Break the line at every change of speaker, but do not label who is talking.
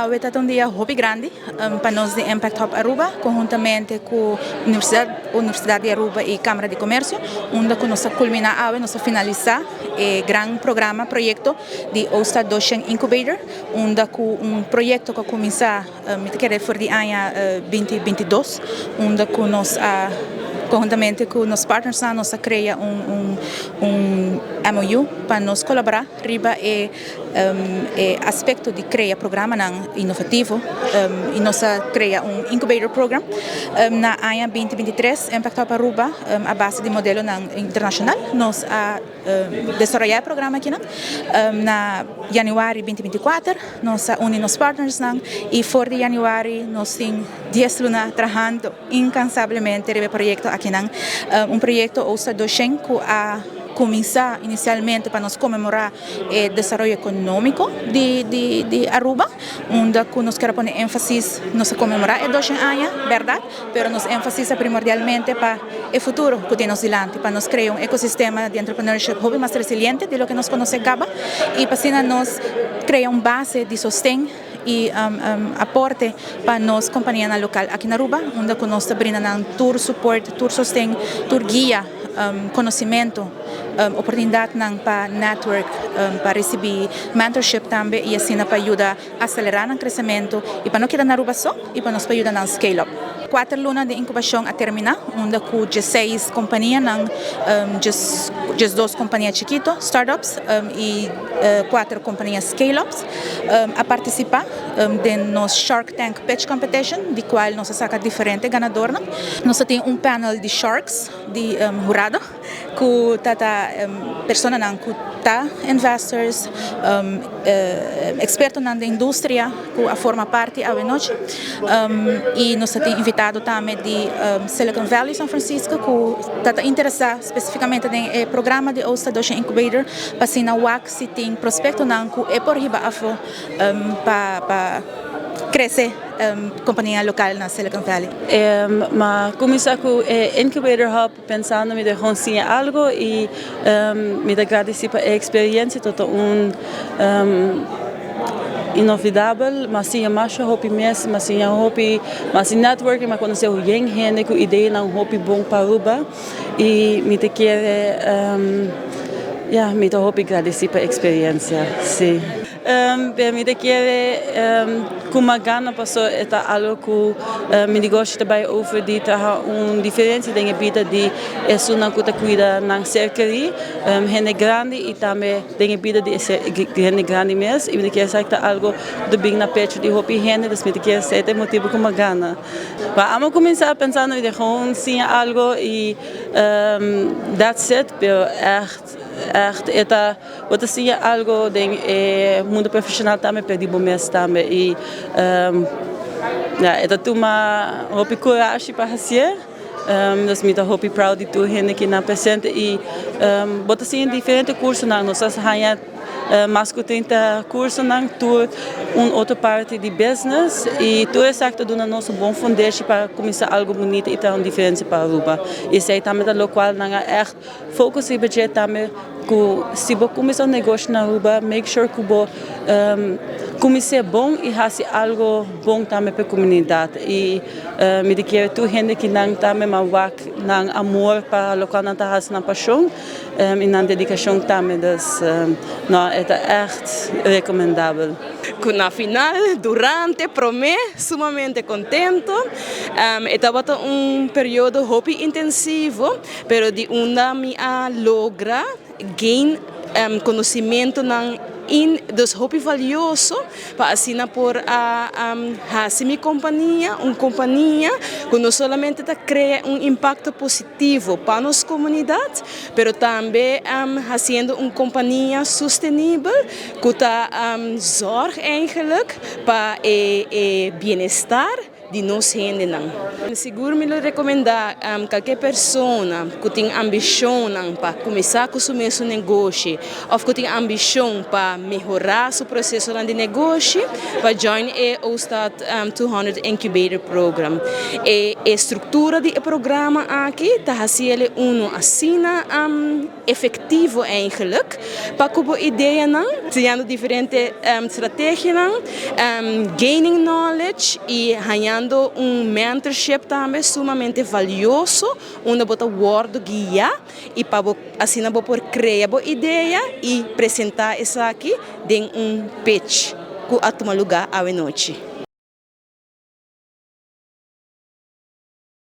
Awe ta un dia hopi grandi pa nos di Impact Hub Aruba conhuntamente cu Universidad di Aruba y Camara di Comercio, unda cu nos a culmina awe, nos a finalisa e gran programa, proyecto di OSTA Doshen Incubator, unda cu un proyecto cu a cuminsa, mi ta kere for di aña 2022, unda cu nos a conhuntamente cu nos partnersnan nos a crea un MOU pa nos colabora riba e aspecto di crea programanan innovativo y nos a crea un incubator program na aña 2023. Impact Hub Aruba, a base di modelonan internacional, nos a desaroya e programa aki na januari 2024. Nos a uni nos partnersnan y for di januari nos tin 10 luna trahando incansablemente riba e proyecto aki nan, un proyecto OSTA 200 cu a cuminsa inicialmente pa nos conmemora e desaroyo economico di Aruba, unda cu nos kier pone enfasis. Nos a conmemora e 200 aña, berdad, pero nos enfasis primordialmente pa e futuro cu tin nos dilanti, pa nos crea un ecosistema di entrepreneurship hopi mas resiliente di loke nos conoce caba y pa asina nos crea un base di sosten y aporte pa nos compania local aki na Aruba, unda cu nos ta brinda nan tur support, tur sosten, tur guia, conocimento, oportunidad nan pa network, pa ricibi mentorship tambe y asina pa yuda acelera nan crecemento y pa no keda na Aruba so y pa nos pa yuda nan scale up. 4 luna di incubacion a termina, unda cu 16 compania nan, 12 compania chikito, startups, y 4 compania scale-ups a participa den nos Shark Tank Pitch Competition, di cual nos a saca diferente ganador. Nos tin un panel di sharks, di hurado, cu ta persona nan cu ta investors, experto nan den industria, cu a forma parti awe nochi. Y nos tin invitado tambe di Silicon Valley, San Francisco, cu ta interesa specificamente den e programa di OSTA 200 Incubator, pa asina wak si tin prospecto nan cu e por hiba afo pa crece compania local na Silicon Valley.
M'a cuminsa cu e Incubator Hub pensando mi ta consiga algo y mi ta agradeci pa e experiencia, ta un inolvidabel. M'a siña mas hopi mes, m'a siña hopi, m'a networking, m'a conoce yen hende cu idea nan hopi bon pa Aruba y mi ta kere, ja, mi ta hopi agradeci pa e experiencia, si. Mi ta kere cu m'a gana paso ta algo cu mi negoshi ta bay over di traha un diferencia den bida di esunnan cu ta cuida nan ser keri, hende grandi, y tambe den bida di hende grandi mes, y mi ta kere sa ta algo di bin na pecho di hopi hende, dus mi ta kere esey ta e motibo cu m'a gana. Maar ami a cuminsa pensando di gewoon siña algo y that's it, pero echt echt e ta bo ta siña algo den e mundo profesional tambe, pero di bo mes tambe, y ja, e ta tuma hopi corashi pa haci. Dus mi ta hopi proud di tur hende cu nan presente y bo ta siña diferente cursonan. Nos a haya mas cu 30 cursonan, tur un otro parti di business, y tur esaki ta duna nos un bon fundeshi pa cuminsa algo bunita y traha un diferencia pa Aruba. Y esey tambe ta locual nan a echt focus riba dje tambe, cu si bo cuminsa un negoshi na Aruba, make sure cu bo cuminsa bon y haci algo bon tambe pa e comunidad. Y mi ta kere tur hende cu nan tambe m'a wak nan amor pa locual nan ta haci, nan pasion y nan dedicacion tambe. Dus no, e ta echt recomendabel.
Cu na final, durante, prome, sumamente contento. E tabata un periodo hopi intensivo, pero di unda mi a logra gain conocimento nan in, dus hopi valioso pa asina por a haci mi compania un compania cu no solamente ta crea un impacto positivo pa nos comunidad, pero tambe haciendo un compania sostenibel cu ta zorg eigenlijk pa e bienestar. Di nos hendenan. Sigur mi lo recomenda cualkier persona cu tin ambicionnan pa cuminsa cu su mesun negoshi of cu tin ambicion pa mehora su procesonan di negoshi pa join e O'Start 200 Incubator Program. E structura di e programa aki ta haciele uno asina efectivo eigenlijk pa cu bo ideanan, siñando diferente strategianan, gaining knowledge y hañando un mentorship tambe sumamente valioso unda bo ta wordo guia y pa bo asina bo por crea bo idea y presenta esaki den un pitch cu a tuma lugar awe nochi.